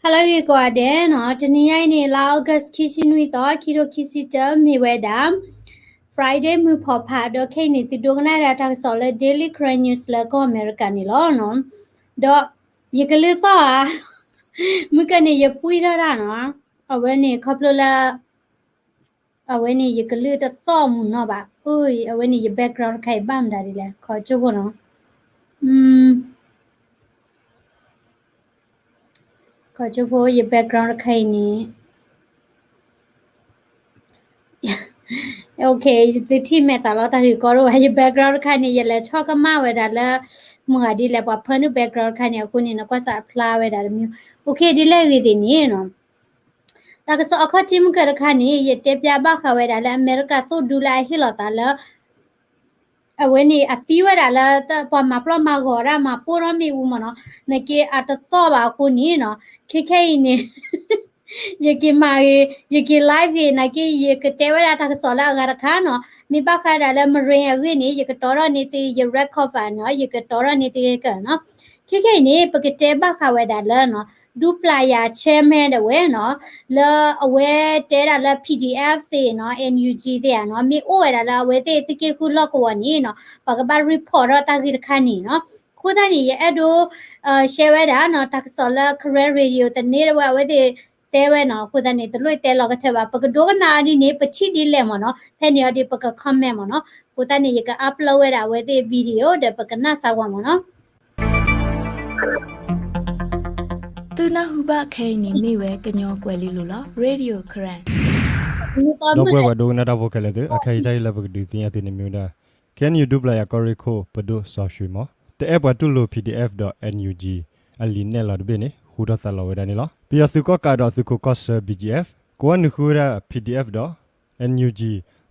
ဟါလၢအဂ့ၤကိးဂၤဒဲးနီၤ, တနံၤညါအံၤန့ၣ် လါ August ခံဆံနွံသီ ခံထိခံဆံတၢ မ့ၢ်ဝဲဒၣ် Friday မုၢ်ဖီၣ်ဖး ဒီးခဲအံၤန့ၣ် သုဒိကနၣ်ဒၣ်တၢ်ကစီၣ်လၢ Daily Karen News လၢကီၢ်အမဲရကၤန့ၣ်လီၤ. ဒီးယကလုၢ်သီၣ်ဧါ, မုၢ်ကန့ၣ် ယပှံၢ်ထီၣ်တၢ်နီၤ, အဝဲန့ၣ်ခီဖျိလၢ အဝဲန့ၣ် ယကလုၢ်တသီၣ်မုာ်နီၢ်ဘၣ်, အဝဲန့ၣ် ယ background တခါအံၤဘၣ်မတၤဒ်လဲၣ်, ခီကၠိဖိနီၤ, ခီကၠိဖိ ယ background တခါအံၤန့ၣ် OK, သုထံၣ်မဲာ်သးလီတၢ်ဂ့ၢ်ကီတအိၣ်ဘၣ်, ယ background တခါန့ၣ် ယလဲၤဆီၣ်ကမၣ်ဝဲဒၣ်လၢ မုၢ်ဂၤဒ်လဲၣ် ပှၤဖၢနုာ် background တခါန့ၣ် အဃိန့ၣ် နကွၢ်စးအဖျါဝဲဒၣ်တမံၤ, OK, ဒ်လဲၣ်ဂ့ၤသ့ၣ်န့ၣ်နီၤ တၢ်ကစီၣ်အခီၣ်ထံးမုၢ်ကၢၢ်တခါန့ၣ် ယတဲပျးဘၣ်ဃးဝဲဒၣ်လၢအမဲရကၤသိၣ်ဒူလၢအဟ့ၣ်လီၤသးလၢ အဝဲန့ၣ် အသံဝဲဒၣ်လၢ ပှၤမၤပျီၢ်မၤဂီၤဒၣ် မၤပိၢ်ထီၣ်မ့ၣ်အူမ့ၢ်နီၤ, နက့အတသီၣ်ဘၣ်အဃိန့ၣ်နီၤ, ခဲခဲအံၤန့ၣ် ယက့ၤမၤဂ့ၤ ယက့ၤ live ဂ့ၤ နာ်က့ ယကတဲဝဲဒၣ်တၢ်ကစီၣ်လၢအဂၤတခါနီၤ, မ့ၢ်ဘၣ်ဃးဒၣ်လၢ Marine အဂ့ၢ်န့ၣ် ယကတီထီၣ်န့ၢ်သု ယ record ဘၣ်နီၤ, ယကတီထီၣ်န့ၢ်သုကနီၤ, ခဲခဲအံၤန့ၣ် ပကတဲဘၣ်ဃးဝဲဒၣ်လၢနီၤ ဒူပျၢ်ယၤ chairman ဒၣ်ဝဲနီၤ, လၢအဝဲတဲဒၣ်လၢ PDF သ့ၣ်နီၤ NUG သ့ၣ်ဧါနီၤ, မ့ၢ်အိၣ်ဝဲဒၣ်လၢအဝဲသ့ၣ်သုးက့ဃုလီၢ်ကဝီၤန့ၣ်နီၤ, ပှၤကဘၣ် report ထီၣ်တၢ်ဂ့ၢ်တခါန့ၣ်နီၤ, အဃိသတးန့ၣ် ယအဲၣ်ဒိး share ဝဲဒၣ်နီၤ တၢ်ကစီၣ်လၢ Karen Radio သန့ဒၣ်ဝဲ အဝဲသ့ၣ်တဲဝဲနီၤ, အဃိသတးန့ၣ် တလိၣ်တဲလီၤကထၢဘၣ်, ပကဒိကနၣ်အီၤဒ်န့ၣ် ပထံၣ်ဒ်လဲၣ်မ့ၢ်နီၤ, ဖဲန့ၣ်အီၤဒီး ပက comment မ့ၢ်နီၤ, အဃိသတးန့ၣ် ယက upload ဝဲဒၣ်အဝဲသ့ၣ် video ဒီးပကနၣ်စၢ်ဝဲမ့ၢ်နီၤ. သုနၢ်ဟူဘၣ်ခဲအံၤန့ၣ်မ့ၢ်ဝဲကညီကွဲၤလ့လိၤလီၤ Radio Karen ဒီပုၢ်ဝဲၢ်ပှၤဒိကနၣ်တၢ်ဖိခဲလၢာ်သ့ၣ်, အခဲအံၤတၢ်ဂ့ၢ်လၢပကဒုးသ့ၣ်ညါသုန့ၣ်မ့ၢ်ဝဲဒၣ် KNU ဒူပျၢ်ယၤကီၢ်ရ့ၣ်ခိၣ် ပဒိၣ်စီၤၡွ့မီၤ တအဲၣ်ပှၤတူၢ်လိာ် PDF ဒီး NUG အလံာ်နဲၣ်လီၤတဘ့ၣ်န့ၣ် ဟူထီၣ်သးလီၤဝဲဒၣ်န့ၣ်လီၤ. ပယီၤသုးကီၣ်ကးဒီးသုးခိၣ်ကီၢ်ဆၢ BGF ကဝီၤနုာ်ဃုဝဲဒၣ် PDF ဒီး NUG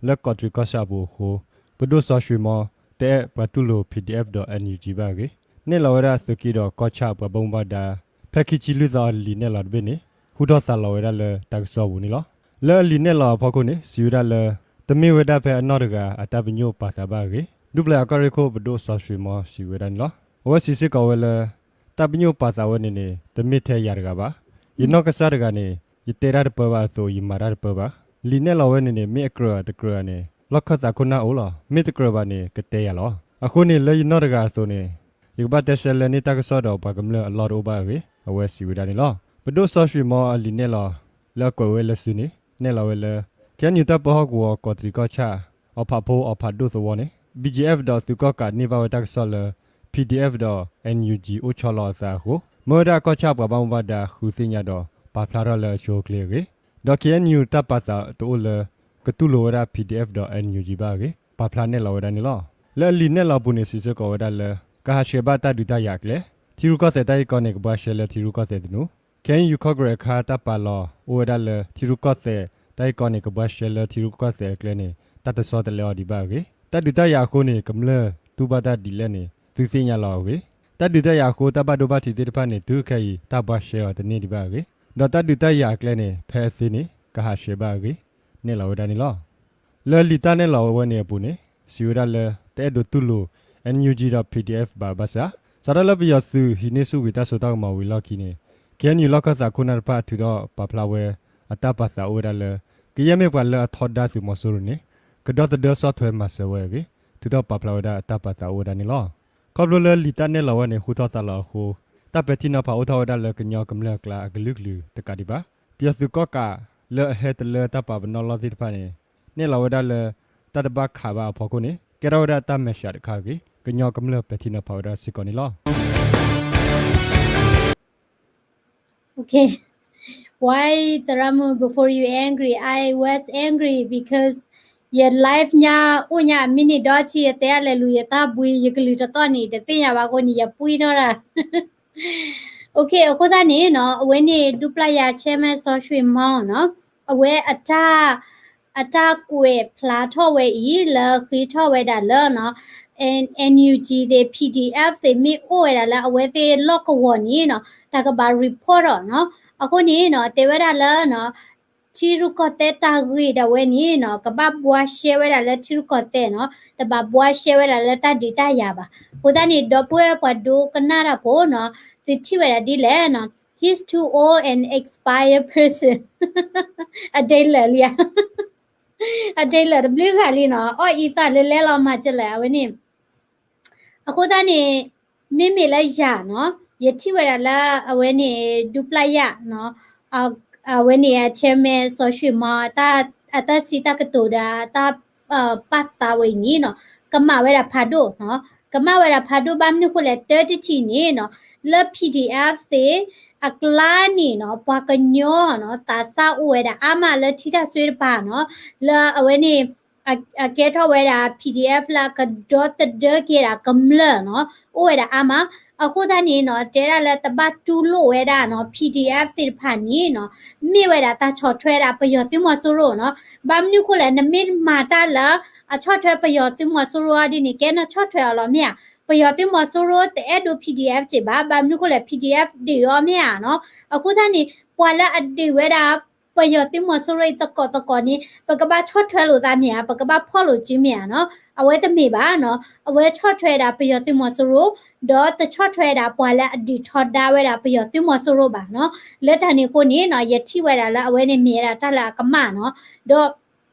လၢကီးတရံးကီၢ်ဆၣ်အပူၤအဃိ ပဒိၣ်စီၤၡွ့မီၤ တအဲၣ်ပှၤတူၢ်လိာ် PDF ဒီး NUG ဘၣ်အဂ့ၢ် နဲၣ်လီၤဝဲဒၣ်သုးက့ဒီးကီၢ်ဆၣ်ပှၤဘၣ်မူဘၣ်ဒါ ဖဲခံဆံလွံၢ်သီအလံာ်နဲၣ်လီၤတဘ့ၣ်န့ၣ် ဟူထီၣ်သးလီၤဝဲဒၣ်လၢတၢ်ကစီၣ်အပူၤန့ၣ်လီၤ. လၢအလံာ်နဲၣ်လီၤအဖီခိၣ်န့ၣ် စံးဝဲဒၣ်လၢ တမ့ၢ်ဝဲဒၣ်ဖဲအနီၢ်တဂၤအတၢ်ပညိၣ်ပာ်သးဘၣ်အဂ့ၢ် ဒူပျၢ်ယၤကီၢ်ရ့ၣ်ခိၣ်ပဒိၣ်စီၤၡွ့မီၤစံးဝဲဒၣ်န့ၣ်လီၤ. အဝဲစံးစ့ၢ်ကီးဝဲလၢ တၢ်ပညိၣ်ပာ်သးဝဲန့ၣ်န့ၣ် တမ့ၢ်ထဲယၤတဂၤဘၣ်. ယနီၢ်ကစၢ်တဂၤန့ၣ် ယတဲတၢ်တပၢဘၣ်အသိး ယမၤတၢ်တပၢဘၣ်. လံာ်နဲၣ်လီၤဝဲန့ၣ်န့ၣ် မ့ၢ်အကြၢးတကြၢးဧါန့ၣ် လီၢ်ခၢၣ်သးခိၣ်နၢ်အိၣ်လီၤ. မ့ၢ်တကြၢးဘၣ်န့ၣ် ကတဲယၤလီၤ. အဃိန့ၣ် လၢယနီၢ်တဂၤအသိးန့ၣ် ယကဘၣ်တဲဆှၢလၢန့ၢ်တၢ်ကစီၣ်ဒီးပှၤကမျၢၢ်အလီၢ်တအိၣ်ဘၣ်အဂ့ၢ် အဝဲစံးဝဲဒၣ်န့ၣ်လီၤ. ပဒိၣ်စီၤၡွ့မီၤအလံာ်နဲၣ်လီၤ လၢအကွဲးဝဲလၢစုန့ၣ် နဲၣ်လီၤဝဲလၢ KNU တၢ်ပၢဟီၣ်ကဝီၤကီးတရံးကီၢ်ဆၣ် အီၣ်ဖးဖိအီၣ်ဖးဒိၣ်သဝီန့ၣ် BGF ဒီးသုးကီၣ်ကးန့ၢ်ဘၣ်ဝဲတၢ်ကစီၣ်လၢ PDF ဒီး NUG အိၣ်ဆီလီၤအသးအဃိ မၢဝဲဒၣ်ကီၢ်ဆၣ်ပှၤဘၣ်မူဘၣ်ဒါဃုသ့ၣ်ညါဒီး ပာ်ဖျါထီၣ်လၢအဆိအချ့အဂ့ၢ် ဒီး KNU တၢ်ပာ်သးတအိၣ်လၢ ကတူၢ်လိာ်ဝဲဒၣ် PDF ဒီး NUG ဘၣ်အဂ့ၢ် ပာ်ဖျါနဲၣ်လီၤဝဲဒၣ်န့ၣ်လီၤ. လၢအလံာ်နဲၣ်လီၤအပူၤန့ၣ် စံးစ့ၢ်ကီးဝဲဒၣ်လၢ ကဟးဆှဲးဘၣ်တၢ်ဒုးတၢ်ယၤအကျဲ, ထံရူၢ်ကီၢ်သဲးတၢ်ဂ့ၢ်ကီန့ၣ် ကဘှါရှဲလၢထံရူၢ်ကီၢ်သဲးသနူ, KNU Congress အခါတၢ်ပာ်လီၤအိၣ်ဝဲဒၣ်လၢ ထံရူၢ်ကီၢ်သဲးတၢ်ဂ့ၢ်ကီန့ၣ် ကဘှါရှဲလၢထံရူၢ်ကီၢ်သဲးအကျဲန့ၣ် တၢ်တဆီတလဲအီၤဒံးဘၣ်အဂ့ၢ်, တၢ်ဒုးတၢ်ယၤအဃိန့ၣ် ကမျၢၢ်တူၢ်ဘၣ်တၢ်ဒ်လဲၣ်န့ၣ် သုသ့ၣ်ညါလီၤအဂ့ၢ်, တၢ်ဒုးတၢ်ယၤအဃိ တၢ်ဘၣ်ဒိဘၣ်ထံးသ့ၣ်တဖၣ်န့ၣ် တုၤခဲအံၤ တၢ်ဘှါရှဲအီၤတန့ၢ်ဒံးဘၣ်အဂ့ၢ်, ဒီးတၢ်ဒုးတၢ်ယၤအကျဲန့ၣ် ဖဲအသ့န့ၣ် ကဟးဆှဲးဘၣ်အဂ့ၢ် နဲၣ်လီၤဝဲဒၣ်န့ၣ်လီၤ. လၢလံာ်တၢ်နဲၣ်လီၤဝဲန့ၣ်အပူၤန့ၣ် စံးဝဲဒၣ်လၢ တအဲၣ်ဒိးတူၢ်လိာ် NUG ဒီး PDF ဘၣ်ဘၣ်ဆၣ်, စးထီၣ်လၢပယီၤသုးဟံးန့ၢ်ဆူၣ်ဝံၤတၢ်စိတၢ်ကမီၤဝံၤလီၢ်ခံန့ၣ် KNU လီၢ်ခၢၣ်သးခိၣ်နၢ်တဖၣ်ထုးထီၣ်ပာ်ဖျါဝဲ အတၢ်ပာ်သးအိၣ်ဝဲဒၣ်လၢ ကယဲၢ်မ့ၢ်ပှၤလၢအထီဒါသုးမီၤစိရိၤန့ၣ် ကဒီသဒၢဆီၣ်ထွဲမၤစၢၤဝဲအဂ့ၢ် ထုးထီၣ်ပာ်ဖျါဝဲဒၣ်အတၢ်ပာ်သးအိၣ်ဝဲဒၣ်န့ၣ်လီၤ. ခီဖျိလၢလံာ်တၢ်နဲၣ်လီၤဝဲန့ၣ် ဟူထီၣ်သးလီၤအဃိ တၢ်ပဲာ်ထံနီၤဖးအိၣ်ထီၣ်ဝဲဒၣ်လၢကညီကမျၢၢ်အကျါအကလုာ်ကလုာ်တကးဒံးဘၣ်. ပယီၤသုးကီၣ်ကးလၢအဟဲတလၢတၢ်ပာ်ပနီၣ်လီၢ်သ့ၣ်တဖၣ်န့ၣ် နဲၣ်လီၤဝဲဒၣ်လၢ တၢ်တဘၣ်ခးဘၣ်အဖီခိၣ်န့ၣ် ကဲထီၣ်ဝဲဒၣ်တၢ်မဲာ်ဆှးတခါအဂ့ၢ် ကညီကမျၢၢ်ပဲာ်ထံနီၤဖးဝဲဒၣ်စ့ၢ်ကီးန့ၣ်လီၤ. Okay. Why သရၣ်မုၣ် before you angry, I was angry because ယ live ညါအိၣ်ညါအမံးနံးဒီဆံ ယတဲအလဲၤလူၤယတၢ်ဘှံး ယကလုၢ်တသီၣ်န့ၣ် တသ့ၣ်ညါဘၣ်အဃိန့ၣ် ယပှံၢ်ထီၣ်တၢ် Okay, အဃိသတးန့ၣ်နီၤ အဝဲန့ၣ် ဒူပျၢ်ယၤ chairman စီၤၡွ့မီၤနီၤ အဝဲအတၢ် အတၢ်ကွဲးဖျါထီၣ်ဝဲအံၤ လၢဃ့ထီၣ်ဝဲဒၣ်လၢနီၤ NUG သ့ၣ် PDF သ့ၣ် မ့ၢ်အိၣ်ဝဲဒၣ်လၢအဝဲသ့ၣ်လီၢ်ကဝီၤန့ၣ်နီၤ တၢ်ကဘၣ် report ထီၣ်နီၤ အဃိန့ၣ်နီၤ တဲဝဲဒၣ်လၢနီၤ ထံရူၢ်ကီၢ်သဲးတၢ်ဂ့ၢ်ဒၣ်ဝဲန့ၣ်နီၤ ကဘၣ်ဘှါရှဲဝဲဒၣ်လၢထံရူၢ်ကီၢ်သဲးနီၤ တဘၣ်ဘှါရှဲဝဲဒၣ်လၢတၢ်ဒုးတၢ်ယၤဘၣ်. အဃိသတးန့ၣ် ဒီပုၢ်ဝဲၢ်ပှၤဒိကနၣ်တၢ်ဖိနီၤ သုထံၣ်ဝဲဒၣ်ဒ်လဲၣ်နီၤ he's too old and expired person. အဒိလၢာ်လံဧါ, အဒိလၢာ်တဘျုးဂၤလံနီၤ, အီၣ်အံသၣ်လၢလဲလီၤမၤကလဲၣ် အဝဲန့ၣ် အဃိသတးန့ၣ် မ့မ့ၢ်လၢယၤနီၤ, ယထံၣ်ဝဲဒၣ်လၢအဝဲန့ၣ် ဒူပျၢ်ယၣ်နီၤ, အဝဲန့ၣ်အ chairman စီၤရွှ့ၣ်မီ အတၢ်စံးတၢ်ကတိၤဒီးအတၢ်ပာ်သးဝဲအံၤန့ၣ်နီၤ, ကမၣ်ဝဲဒၣ်ဖးဒိၣ်နီၤ, ကမၣ်ဝဲဒၣ်ဖးဒိၣ် ဘၣ်မနုၤဃိလဲၣ် တၢ်တထံၣ်န့ၣ်နီၤ, လၢ PDF သ့ၣ်အကျါန့ၣ်နီၤ, ပှၤကညီနီၤ သးစၢ်အိၣ်ဝဲဒၣ်အါမးလၢထံတၢ်စွ့တပၤနီၤ, လၢအဝဲန့ၣ် အကဲထီၣ်ဝဲဒၣ် PDF လၢအကဒီသဒၢက့ၤဒၣ်ကမျၢၢ်နီၤ, အိၣ်ဝဲဒၣ်အါမး, အဃိသတးန့ၣ်နီၤ တဲဒၣ်လၢတဘၣ်တူၢ်လိာ်ဝဲဒၣ်နီၤ PDF သ့ၣ်တဖၣ်န့ၣ်နီၤ, မ့ၢ်ဝဲဒၣ်တၢ်ဆီၣ်ထွဲဒၣ်ပယီၤသုးမီၤစိရိၤနီၤ, ဘၣ်မနုၤဃိလဲၣ် နမ့ၢ်မၤတၢ်လၢ အဆီၣ်ထွဲပယီၤသုးမီၤစိရိၤအီၤဒ်န့ၣ် ကဲနဆီၣ်ထွဲအီၤလီၤမ့ၢ်ဧါ, ပယီၤသုးမီၤစိရိၤတအဲၣ်ဒိး PDF က့ၤဘၣ်, ဘၣ်မနုၤဃိလဲၣ် PDF ဒုးအီၤမ့ၢ်ဧါနီၤ, အဃိသတးန့ၣ် ပှၤလၢအဒုးဝဲဒၣ် ပယီၤသုးမီၤစိရိၤအံၤသကိးသကိးန့ၣ် ပကဘၣ်ဆီၣ်ထွဲလိာ်သးမ့ၢ်ဧါ, ပကဘၣ်ဖီၣ်လိာ်စုမ့ၢ်ဧါနီၤ, အဝဲတမ့ၢ်ဘၣ်နီၤ, အဝဲဆီၣ်ထွဲဒၣ်ပယီၤသုးမီၤစိရိၤ, ဒီးတဆီၣ်ထွဲဒၣ်ပှၤလၢအဒုးထီဒါဝဲဒၣ်ပယီၤသုးမီၤစိရိၤဘၣ်နီၤ, လၢတၢ်န့ၣ်အဃိန့ၣ်နီၤ ယထံၣ်ဝဲဒၣ်လၢအဝဲန့ၣ်မ့ၢ်ဝဲဒၣ်တၢ်လၢအကမၣ်နီၤ, ဒီး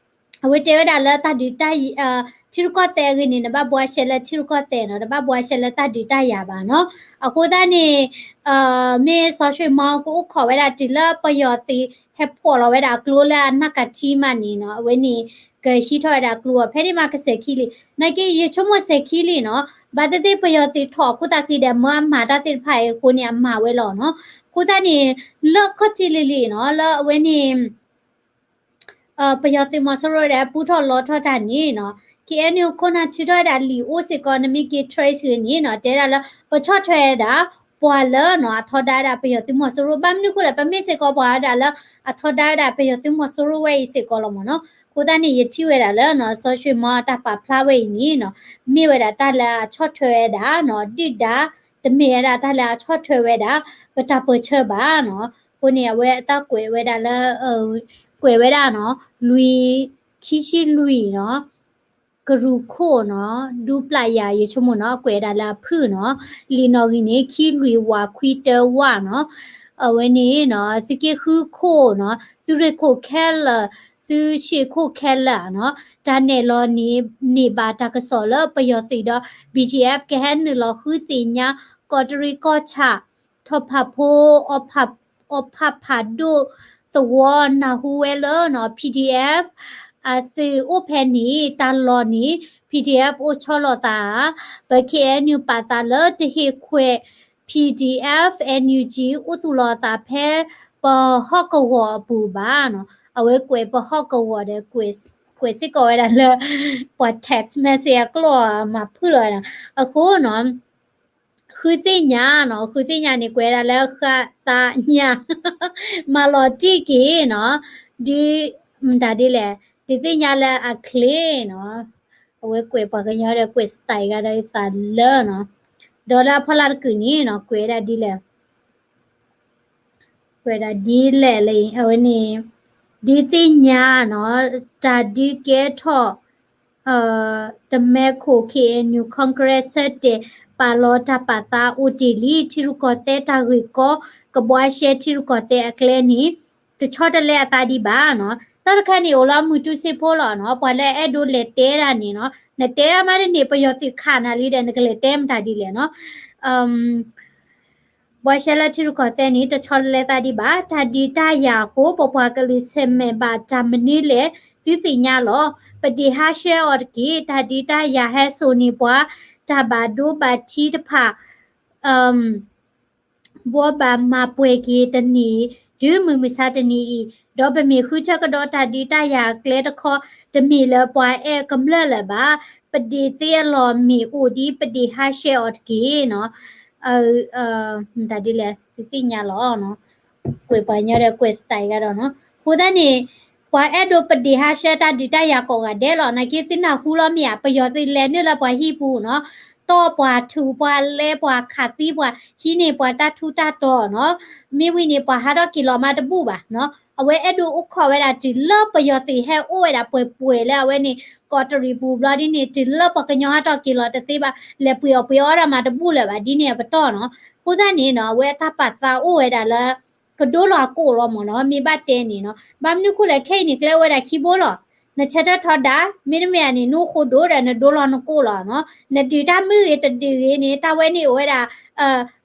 အဝဲတဲဝဲဒၣ်လၢတၢ်ဒုးတၢ်ယၤ, ထံရူၢ်ကီၢ်သဲးအဂ့ၢ်န့ၣ် နဘၣ်ဘှါရှဲလၢထံရူၢ်ကီၢ်သဲးနီၤ, တဘၣ်ဘှါရှဲလၢတၢ်ဒုးတၢ်ယၤဘၣ်နီၤ, အဃိသတးန့ၣ် မ့ၢ်စီၤရွှ့ၣ်မီကအိၣ်ခိးဝဲဒၣ်တုၤလၢပယီၤသုးဟဲဖှိးလီၤဝဲဒၣ်အကျိလၢအနၢ်ကထံမးန့ၣ်နီၤ, အဝဲန့ၣ် ကဟံးထီၣ်ဝဲဒၣ်ကျိအီၤ ဖဲန့ၣ်မးကစဲးခံလံ, နာ်က့ယဆိကမိၣ်စဲးခံလံနီၤ, ဘၣ်သ့ၣ်သ့ၣ်ပယီၤသုးထီၣ်အခိၣ်သးဃံဒီး မၢအမၤတၢ်သ့ၣ်တဖၣ်အံၤအဃိန့ၣ် အမၤဝဲလီၤနီၤ, အဃိသတးန့ၣ် လၢခီၣ်ထံးလံၤလံၤနီၤ လၢအဝဲန့ၣ် ပယီၤသုးမီၤစိရိၤဒီး ပူထီၣ်လီထီၣ်တၢ်န့ၣ်နီၤ, က့အဲၣ်ယူၣ်ခိၣ်နၢ်ထုးထီၣ်ဝဲဒၣ်လံာ်အိၣ်စ့ၢ်ကီး နမ့ၢ်က့ trace န့ၣ်နီၤ, တဲဒၣ်လၢ ပဆီၣ်ထွဲဝဲဒၣ် ပှၤလၢနီၤ အထီဒါဝဲဒၣ်ပယီၤသုးမီၤစိရိၤ, ဘၣ်မနုၤဃိလဲၣ် ပမ့ၢ်စ့ၢ်ကီးပှၤဝဲဒၣ်လၢ အထီဒါဝဲဒၣ်ပယီၤသုးမီၤစိရိၤဝဲအံၤစ့ၢ်ကီးလီၤမ့ၢ်နီၤ, အဃိသတးန့ၣ် ယထံၣ်ဝဲဒၣ်လၢနီၤ စီၤရွှ့ၣ်မီတၢ်ပာ်ဖျါဝဲအံၤန့ၣ်နီၤ, မ့ၢ်ဝဲဒၣ်တၢ်လၢအဆီၣ်ထွဲဝဲဒၣ်နီၤ ဒုၣ်ဒါ, တမ့ၢ်ဝဲဒၣ်တၢ်လၢအဆီၣ်ထွဲဝဲဒၣ် ပတၢ်ပၢၢ်ဆၢဘၣ်နီၤ, အဃိန့ၣ် အဝဲအတၢ်ကွဲးဝဲဒၣ်လၢ ကွဲးဝဲဒၣ်နီၤ လွံၢ် ခံဆံလွံၢ်နီၤ, ကရူၢ်ခိၣ်နီၤ ဒူပျၢ်ယၤ ယဆိကမိၣ်နီၤ ကွဲးဒၣ်လၢအဖုၣ်နီၤ, လံာ်နီၣ်ဂံၢ်န့ၣ် ခံလွံၢ်ဝးခွံတၢဝးနီၤ, အဝဲန့ၣ်နီၤ သုးက့ဃုခိၣ်နီၤ သုးရ့ၣ်ခိၣ်ခဲလၢာ် သုးရှ့ၣ်ခိၣ်ခဲလၢာ်နီၤ, တၢ်နဲၣ်လီၤန့ၣ် န့ၢ်ဘၣ်တၢ်ကစီၣ်လၢပယီၤသုးဒီး BGF ကဟဲနုာ်လီၤဃုသ့ၣ်ညါ ကီးတရံးကီၢ်ဆၣ် ထီၣ်ဖးဖိ အီဖးဖးဒိၣ်သဝီ နၢ်ဟူဝဲလၢနီၤ PDF အသုးအိၣ်ဖဲန့ၣ် တၢ်လီၢ်န့ၣ် PDF အိၣ်ဆီလီၤသးဧါ, ပ KNU ပာ်သးလၢတဟ့ၣ်ခွဲး PDF NUG အိၣ်သူၣ်လီၤသးဖဲပဟီၣ်ကဝီၤအပူၤဘၣ်နီၤ, အဝဲကွဲးပဟီၣ်ကဝီၤဒီး ကွဲးစ့ၢ်ကီးဝဲဒၣ်လၢ ပှၤ text message အကျိာ် မၤဖုၣ်လီၤဝဲဒၣ် အဃိနီၤ ဃုသ့ၣ်ညါနီၤ, ဃုသ့ၣ်ညါန့ၣ် ကွဲးဒၣ်လၢဃသးညါ, မၤလီၤတံၢ်က့ၤနီၤ, ဒ် မတၤဒ်လဲၣ်, ဒုးသ့ၣ်ညါလၢအချ့နီၤ, အဝဲကွဲးပှၤကညီဒီးကွဲး style ဂၤဒီးသးလၢနီၤ, ဒီးလၢအဖီလာ်တကုာ်န့ၣ်နီၤ ကွဲးဒၣ်ဒ်လဲၣ် ကွဲးဒၣ်ဒ်လဲၣ်လၢ အဝဲန့ၣ် ဒုးသ့ၣ်ညါနီၤ, တၢ်ဒုးကဲထီၣ် တမဲခိၣ် KNU Congress ဆၢတဲာ်ပာ်လီၤတၢ်ပာ်သးအိၣ်တ့ၢ်လံ ထံရူၢ်ကီၢ်သဲးတၢ်ဂ့ၢ်ကီ ကဘှါရှဲထံရူၢ်ကီၢ်သဲးအကျဲန့ၣ် တဆီတလဲအသးဒံးဘၣ်နီၤ, တၢ်တခါန့ၣ် အိၣ်လၢမုၢ်တူစ့ဖိလီၤနီၤ, ပှၤလၢအဲၣ်ဒိးလဲၤတဲဒၣ်န့ၣ်နီၤ, နတဲဒၣ်မးတန့ၢ် ပယီၤသုးခးနၤလံဒီး နကလဲၤတဲမတၤဒ်လဲၣ်နီၤ ဘှါရှဲလၢထံရူၢ်ကီၢ်သဲးန့ၣ် တဆီတလဲသးဒံးဘၣ်, တၢ်ဒုးတၢ်ယၤအဃိ ပပှၤကလုာ်ဆၢၣ်မဲာ်ဘၣ်တၢ်မနုၤလဲၣ် သုသ့ၣ်ညါလီၤ. ပဒ့ၣ်ဟးဆှဲးအီၤတက့ၢ်. တၢ်ဒုးတၢ်ယၤဟဲစိာ်န့ၢ်ပှၤ တၢ်ဘၣ်ဒိဘၣ်ထံးတဖၣ် ဘိးဘၣ်မၤပှဲၤက့ၤတနံၤ တုၤမုၢ်မဆါတနံၤအံၤ, ဒီးပမ့ၢ်ဃုထၢကဒီးတၢ်ဒုးတၢ်ယၤအကျဲတခီ တမ့ၢ်လၢပှၤအဲၣ်ကမျၢၢ်လၢၤဘၣ်. ပဒ့ၣ်သ့အလီၢ်မ့ၢ်အိၣ်ဒံး ပဒ့ၣ်ဟးဆှဲးအီၤတက့ၢ်နီၤ. တၢ်ဒ်လဲၣ် သုသ့ၣ်ညါလီၤ. ကွဲးပှၤကညီဒီးကွဲး style ကဒီးနီၤ. အဃိသတးန့ၣ် ပှၤအဲၣ်ဒိးပဒ့ၣ်ဟးဆှဲးတၢ်ဒုးတၢ်ယၤကိးဂၤဒဲးလီၤ. နာ်က့သုနၢ်ဟူလီၤမ့ၢ်ဧါ, ပယီၤသုးလဲၤနုာ်လၢပှၤဟံၣ်ပူၤနီၤ, တီၢ်ပှၤထူးပှၤလဲပှၤခးသံပှၤ ဟံးန့ၢ်ပှၤတၢ်ထူးတၢ်တီၤနီၤ. မ့ၢ်ဝံၤန့ၣ် ပှၤဟးထီၣ်က့ၤလီၤမးတဘူၣ်ဘၣ်နီၤ. အဝဲအဲၣ်ဒိးအိၣ်ခိးဝဲဒၣ်တုၤလၢပယီၤသုးဟဲအိၣ်ဝဲဒၣ်ပှဲၤပှဲၤလၢအဝဲန့ၣ် ကီးတရံးပူၤဘျီဒ်န့ၣ် တုၤလၢပှၤကညီဟးထီၣ်က့ၤလီၤတသ့ဘၣ်, လဲၤပှ့ၤအီၣ်ပှ့ၤအီတၢ်မၤတဘူၣ်လၢၤဘၣ် ဒ်န့ၣ်အပတီၢ်နီၤ. အဃိသတးန့ၣ်နီၤ အဝဲအတၢ်ပာ်သးအိၣ်ဝဲဒၣ်လၢ ကဒိလီၤအကိာ်လီၤမ့ၢ်နီၤ, မ့ၢ်ဘၣ်တဲန့ၣ်နီၤ. ဘၣ်မနုၤဃိလဲၣ် ခဲအံၤန့ၣ် ကျဲအိၣ်ဝဲဒၣ်ခံဘိလီၤ. နဆၢထၢၣ်ထီဒါ, မ့တမ့ၢ်န့ၣ် နအိၣ်ဃိဒိၣ်ဒီး နဒိလီၤနကိာ်လီၤနီၤ. နဒုးတၢ်မုၢ်ဂ့ၤတဒုးဂ့ၤန့ၣ် တၢ်ဝဲန့ၣ်အိၣ်ဝဲဒၣ်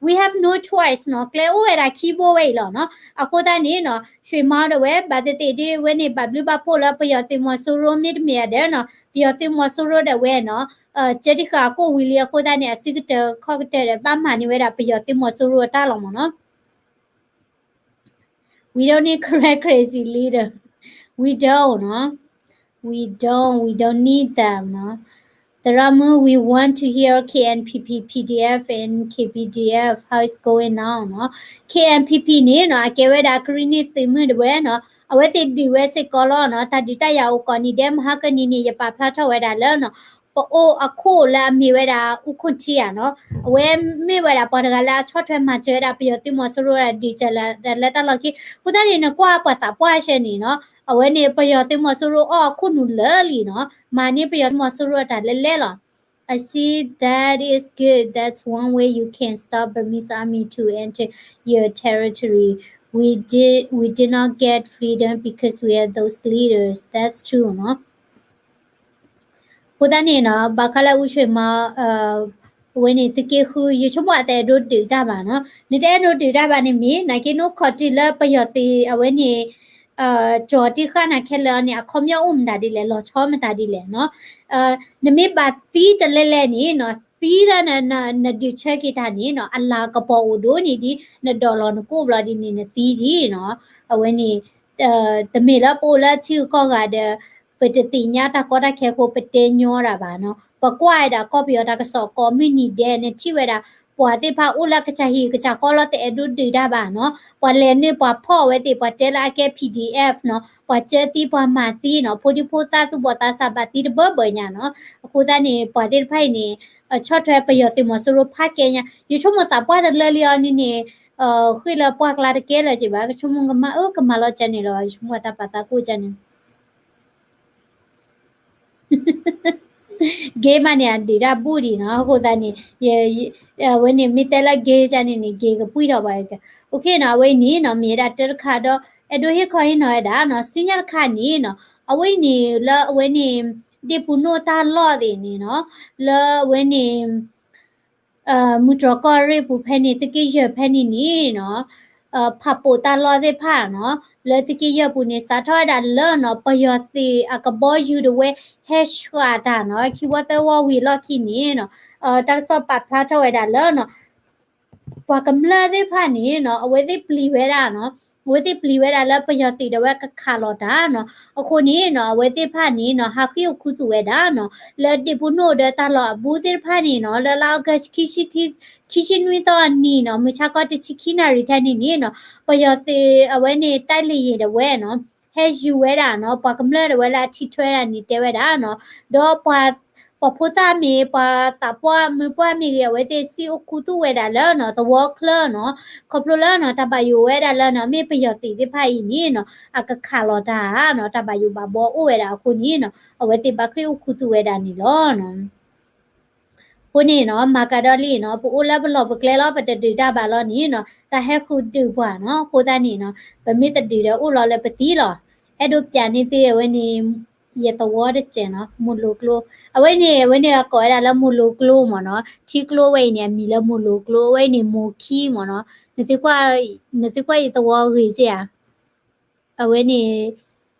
we have no choice နီၤ, ကျဲအိၣ်ဝဲဒၣ်ခံဘိဝဲအံၤလီၤနီၤ. အဃိသတးန့ၣ်နီၤ ရွှေမောင် ဒီးဝဲ ဘၣ်သ့ၣ်သ့ၣ်ဒ်ဝဲန့ၣ် ဘၣ်ဘျုးဘၣ်ဖှိၣ်လၢပယီၤသုးမီၤစိရိၤ မ့တမ့ၢ်ဒီးနီၤ ပယီၤသုးမီၤစိရိၤဒီးဝဲနီၤ ကၢတံၢ်ဃာ်အကိာ်ဝံၤလံအဃိသတးန့ၣ် အစုကတၢၢ်ခီၣ်ကတၢၢ်ဒီး ဘၣ်မၤန့ၢ်ဝဲဒၣ်ပယီၤသုးမီၤစိရိၤအတၢ်လီၤမ့ၢ်နီၤ. We don't need correct crazy leader. We don't နီၤ. We don't, we don't need them နီၤ. သရၣ်မုၣ် we want to hear K N P P, P D F and K P D F, how it's going on နီၤ. K N P P န့ၣ်နီၤ အကဲဝဲဒၣ်ကရံၣ်နံၣ်သုးမုၢ်ဒဝဲၢ်နီၤ, အဝဲသ့ၣ်ဒုးဝဲစ့ၢ်ကီးလီၤနီၤ, တၢ်ဒုးတၢ်ယၤအိၣ်ကိးနံၤဒဲး မဟါကနံၤန့ၣ် ယပာ်ဖျါထီၣ်ဝဲဒၣ်လၢနီၤ ပအိၣ်အခိၣ်လၢအမ့ၢ်ဝဲဒၣ် အူခိၣ်ထံဧါနီၤ, အဝဲမ့ၢ်ဝဲဒၣ်ပှၤတဂၤလၢအဆီၣ်ထွဲမၤစၢၤဝဲဒၣ်ပယီၤသုးမီၤစိရိၤဒၣ်ဒုးစၢၤလၢတၢ်လီၢ်ခံ, အဃိသတးန့ၣ် နကွၢ်ပှၤသးပှၢ်ဆဲန့ၣ်နီၤ, အဝဲန့ၣ် ပယီၤသုးမီၤစိရိၤအီၣ်အခိၣ်နူာ်လၢာ်လံနီၤ, မၤန့ၢ်ပယီၤသုးမီၤစိရိၤအတၢ်လဲၤလဲၤလီၤ. I see that is good. That's one way you can stop Burmese army to enter your territory. We did, we did not get freedom because we are those leaders. That's true နီၤ. အဃိသတးန့ၣ်နီၤ ဘၣ်ဃးလၢအူဆွံမီ အဝဲန့ၣ် သုးက့ဃု ယဆိကမိၣ်အတအဲၣ်ဒိးဒုးတၢ်ဘၣ်နီၤ, နတအဲၣ်ဒိးဒုးတၢ်ဘၣ်န့ၣ်မ့ၢ် နာ်က့နီၢ်ခီၣ်တံၢ်လၢပယီၤသုးအဝဲန့ၣ် ကၠီၤတံၢ်ဃာ်နၤခဲလၢာ်န့ၣ် အခီပညီအိၣ်မတၤဒ်လဲၣ်, လီၤဆီမတၤဒ်လဲၣ်နီၤ. နမ့ၢ်ဘၣ်သံတလဲလဲန့ၣ်နီၤ, သံလၢနဒုးဆၢက့ၤတၢ်န့ၣ်နီၤ အလၤကပီၤအိၣ်ဒိၣ်န့ၢ်ဒံး, နဒိးလီၤနကိာ်ဘျီဒ်န့ၣ် နသံဒံးနီၤ. အဝဲန့ၣ် တမ့ၢ်လၢပအိၣ်လၢထံဂုၤကီၢ်ဂၤဒီး ပတသ့ၣ်ညါတၢ်ကီတၢ်ခဲအဃိ ပတဲညီဒၣ်ဘၣ်နီၤ. ပကွၢ်ဝဲဒၣ်ကီၢ်ပယီၤတၢ်ကစီၣ်ကိးမုၢ်နံၤဒဲး နထံၣ်ဝဲဒၣ် ပှၤသ့ၣ်တဖၣ်အိၣ်လၢကစၢ်ဟံၣ်ကစၢ်ဃီလီၤ တအဲၣ်ဒိးဒုးတၢ်ဘၣ်နီၤ. ပှၤလဲၤနုာ်ပှၤဖီၣ်အဝဲသ့ၣ် ပှၤတဲလၢအကဲ P D F နီၤ, ပှၤစၢသံပှၤမၤသံနီၤ, ဖိဒံဖိသၣ်သူၣ်ဘီၣ်သးစၢ်ဘၣ်သံတဘၢဘၢညါနီၤ. အဃိသတးန့ၣ် ပှၤသ့ၣ်တဖၣ်အံၤန့ၣ် ဆီၣ်ထွဲပယီၤသုးမီၤစိရိၤဖးကဲညါ, ယဆိကမိၣ်သးပှၢ်တလၢလံအီၤန့ၣ်န့ၣ် ဃ့ၢ်လၢပှၢ်ကျါတကဲလၢၤက့ဘၣ်, ကဆိကမိၣ်ကမၤအၢကမၤလီၤကဲန့ၣ်လီၤ, ယဆိကမိၣ်တၢ်ပာ်သးကိၣ်ကဲန့ၣ် gay မးန့ၣ် အဒုးတၢ်ဘူၣ်ဒံးနီၤ, အဃိသတးန့ၣ် အဝဲန့ၣ်မ့ၢ်တဲလၢ gay ကန့ၣ်န့ၣ် gay ကပှံၢ်ထီၣ်ဘၣ်, okay နီၤ, အဝဲအံၤန့ၣ်နီၤ မ့ၢ်ဝဲဒၣ်တၢ်တခါဒီး အဲၣ်ဒိးဟ့ၣ်ခီဟ့ၣ်နီၤဝဲဒၣ်နီၤ, ဆူညါတခါန့ၣ်နီၤ အဝဲအံၤန့ၣ်လၢအဝဲန့ၣ် ဒ့ၣ်ပူၤနိၣ်တၢ်လီၢ်သ့ၣ်န့ၣ်နီၤ, လၢအဝဲန့ၣ် မုၢ်တြီၢ်ကီၢ်ရ့ၣ်ပူၤဖဲန့ၣ် သုးက့ယဲၢ်ဖဲန့ၣ်န့ၣ်နီၤ, ဖးပိာ်တၢ်လီၢ်သ့ၣ်တဖၣ်နီၤ, လၢသုးက့ယဲၢ်ပူၤန့ၣ် စးထီၣ်ဝဲဒၣ်လၢနီၤ ပယီၤသုးအကဘီယူၤတဝဲ ဟဲဆှးတၢ်နီၤ, ခံဝီသၢဝီဝံၤအလီၢ်ခံန့ၣ်နီၤ, တၢ်ကစီၣ်ပာ်ဖျါထီၣ်ဝဲဒၣ်လၢနီၤ ပှၤကမျၢၢ်သ့ၣ်တဖၣ်န့ၣ်နီၤ အဝဲသ့ၣ်ပျံၤဝဲဒၣ်နီၤ, အဝဲသ့ၣ်ပျံၤဝဲဒၣ်လၢပယီၤသုးဒီးဝဲကခးလီၤတၢ်နီၤ, အဃိန့ၣ်နီၤ အဝဲသ့ၣ်တဖၣ်န့ၣ်နီၤ ဟးဃ့အိၣ်ခူသူၣ်ဝဲဒၣ်နီၤ, လၢဒ့ၣ်ပူၤနိၣ်ဒီးတၢ်လီၢ်အဘူးသ့ၣ်တဖၣ်န့ၣ်နီၤ လၢလါအီကူး ခံဆံနွံသီအနံၤနီၤ မုၢ်ဆါခီတဆံခံနၣ်ရံၣ်ထဲန့ၣ်န့ၣ်နီၤ ပယီၤသုးအဝဲန့ၣ် တိုက်လေယာဉ် ဒီးဝဲနီၤ ဟဲယူၤဝဲဒၣ်နီၤ ပှၤကမျၢၢ်ဒီးဝဲလၢအထံၣ်ထွဲဒၣ်န့ၣ်တဲဝဲဒၣ်နီၤ, ဒီးပှၤ ပှၤဖိသၣ်မ့ၢ် ပှၤသးပှၢ်မုၢ်ပှၢ်မ့ၢ်ဂ့ၤ အဝဲသ့ၣ်စံၣ်အိၣ်ခူသူၣ်ဝဲဒၣ်လၢနီၤ သဝီချၢနီၤ, ခီဖျိလၢနီၤ တၢ်ဘၣ်ယိၣ်ဝဲဒၣ်လၢနီၤ မ့ၢ်ပယီၤသုးသ့ၣ်တဖၣ်အံၤန့ၣ်နီၤ အကခးလီၤတၢ်နီၤ တၢ်ဘၣ်ယိၣ်ဘၣ်ဘှီအိၣ်ဝဲဒၣ်အဃိန့ၣ်နီၤ အဝဲသ့ၣ်ဘၣ်ဃ့ၢ်အိၣ်ခူသူၣ်ဝဲဒၣ်န့ၣ်လီၤ. အဃိန့ၣ်နီၤ မၤကၤဒီလံနီၤ ပအိၣ်လၢပလီၢ်ပကျဲလီၤ ပတဒုးတၢ်ဘၣ်လီၤန့ၣ်နီၤ တၢ်ဟဲဃုာ်ဒုးပှၤနီၤ အဃိသတးန့ၣ်နီၤ ပမ့ၢ်တဒုးဒီးအိၣ်လီၤလၢပသံလီၤ. အဲၣ်ဒိးပျးန့ၢ်သုအဝဲန့ၣ် ယသဝီတစဲးနီၤ မိၢ်လိၤကျိ အဝဲန့ၣ် အဝဲန့ၣ်အကိးဝဲဒၣ်လၢမိၢ်လိၤကျိမ့ၢ်နီၤ ထံကျိဝဲအံၤန့ၣ် အမံၤလၢမိၢ်လိၤကျိ အဝဲအံၤန့ၣ်မိၢ်ခံမ့ၢ်နီၤ နသုကွၢ်ယသဝီဂ့ၤက့ဧါ အဝဲန့ၣ်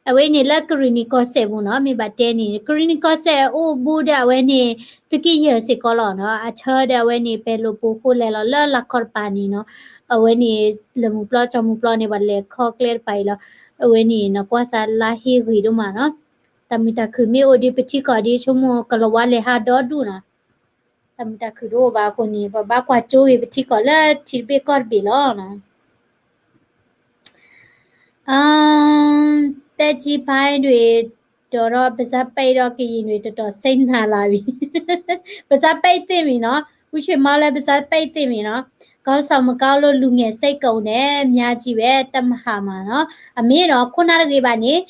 အဝဲန့ၣ်လၢကရံၣ်နံၣ်ကီၢ်စဲၣ်ပူၤနီၤ မ့ၢ်ဘၣ်တဲန့ၣ် ကရံၣ်နံၣ်ကီၢ်စဲၣ်အအိၣ်ဘူးဒီးအဝဲန့ၣ် သုးက့ယဲၢ်စ့ၢ်ကီးလီၤနီၤ အဆၢဒီးအဝဲန့ၣ် ပဲၤလိာ်ပူၤဃိလဲၤလီၤလၢလၢ်ခီတပၤန့ၣ်နီၤ အဝဲန့ၣ် လၢမုၢ်ပျီကၠီမုၢ်ပျီန့ၣ် ပှၤလဲၤခီကျဲတပၤအံၤလီၤ အဝဲန့ၣ်နီၤ ကွၢ်စးလါဟ့ၣ်ဂ့ၤဒိၣ်မးနီၤ တၢ်မုာ်တၢ်ခုၣ်မ့ၢ်အိၣ်ဒီးပထံကီၢ်ဒ်ဆိကမိၣ်ကလီၤဝါလဲၤဟးဒီဒူၣ်နီၤ တၢ်မုာ်တၢ်ခုၣ်တအိၣ်ဘၣ်အဃိန့ၣ် ပဘၣ်ကွၢ်ကၠိဂ့ၤပထံကီၢ်လၢထံတဘ့ၣ်ကီၢ်တဘ့ၣ်လီၤ. အ တက်ကြီးပိုင်းတွေ တော်တော့ ပါးစပ်ပိတ်တော့ ကရင်တွေ တော်တော်စိတ်နာလာပြီ. ပါးစပ်ပိတ်သင့်ပြီနော်. ဦးရွှေမောင်လည်း ပါးစပ်ပိတ်သင့်ပြီနော်. ခေါင်းဆောင်မကောင်းလို့ လူငယ်စိတ်ကုန်တယ် အများကြီးပဲ တပ်မဟာမှာနော် အမ့ၢ်နော် ခိၣ်နၢ်တဂ့ၤဘၣ်န့ၣ်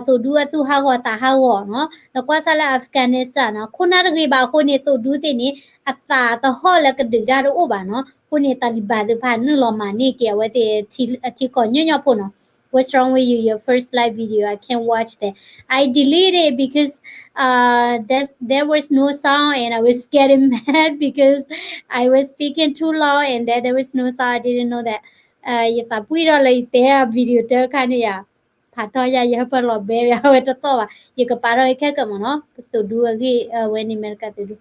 သိၣ်ဒူအသူၣ်ဟးဂီၤသးဟးဂီၤနော် နကွၢ်စၢ်လၢ Afghanistan နော် ခိၣ်နၢ်တဂ့ၤဘၣ်အဃိန့ၣ် သိၣ်ဒူသ့ၣ်န့ၣ် အသးသဟီၣ်လၢကဒုးတၢ်တအိၣ်ဘၣ်နော် အဃိန့ၣ် Taliban သ့ၣ်တဖၣ်နုာ်လီၤမၤန့ၢ်က့ၤအဝဲသ့ၣ် အထံကီၢ်ညီညီဖိနော် What's wrong with you? Your first live video, I can't watch that. I deleted it because uh, there's, there was no sound and I was getting mad because I was speaking too loud and then there was no sound. I didn't know that. ယသးပှံၢ်ထီၣ်လၢယတဲ video တခါန့ၣ်ယါ ဖးထီၣ်ယါ ယဟၢဖၢလီၤဘဲ ဝဲတသီၣ်ဘၣ် ယကပာ်ထီၣ်ခဲကမၣ်နီၤ ပသိၣ်ဒူအဂ့ၢ် အဝဲန့ၣ် အမဲရကၤသိၣ်ဒူ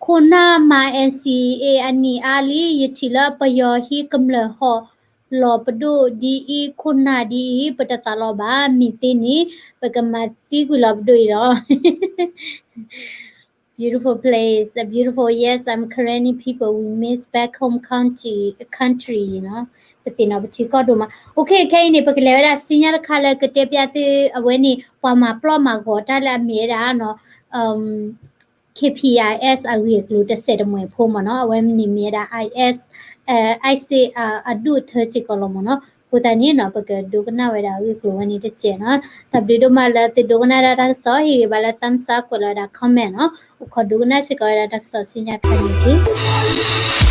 ခိၣ်နၢ်မၤ NCA အနံၣ်အါလံ ယထံၣ်လၢပယီၤဟံးကမျၢၢ်ဟီၣ် လီၤပဒိၣ်ဒ်အံၤ ခိၣ်နၢ်ဒ်အံၤ ပတသးလီၤဘၣ် မ့ၢ်သ့န့ၣ် ပကမၤသံကွံာ်လီၤပဒိၣ်အံၤလီၤ Beautiful place, a beautiful, yes, I'm Karenni people, we miss back home country, country နီၤ ပသ့ၣ်နီၣ်ပထံကီၢ်ဒိၣ်မး OK ခဲအံၤန့ၣ် ပကလဲၤဝဲဒၣ်စံညါတခါလၢကတဲပျးသု အဝဲန့ၣ် ပှၤမၤပျီၢ်မၤဂီၤတၢ်လၢအမ့ၢ်ဝဲဒၣ်နီၤ KPIS အဂ့ၢ်အကျိၤတစဲးတမှဲၤဖိမ့ၢ်နီၤ အဝဲန့ၣ်မ့ၢ်ဝဲဒၣ် IS, ISIS အဒူၣ်အထၢစ့ၢ်ကီးလီၤမ့ၢ်နီၤ အဃိသတးန့ၣ်နီၤ ပကဒိကနၣ်ဝဲဒၣ်အဂ့ၢ်အကျိၤဝဲန့ၣ်တစဲးနီၤ တၢ်ဘျုးဒိၣ်မးလၢသုဒိကနၣ်ဒၣ်တၢ်ကစီၣ် ဟ့ၣ်ဂံၢ်ဘါလၢ thumbs up ကွဲးလီၤဝဲဒၣ် comment နီၤ အိၣ်ခိးဒိကနၣ်စ့ၢ်ကီးဝဲဒၣ်တၢ်ကစီၣ်စံညါခါန့ၣ်တက့ၢ်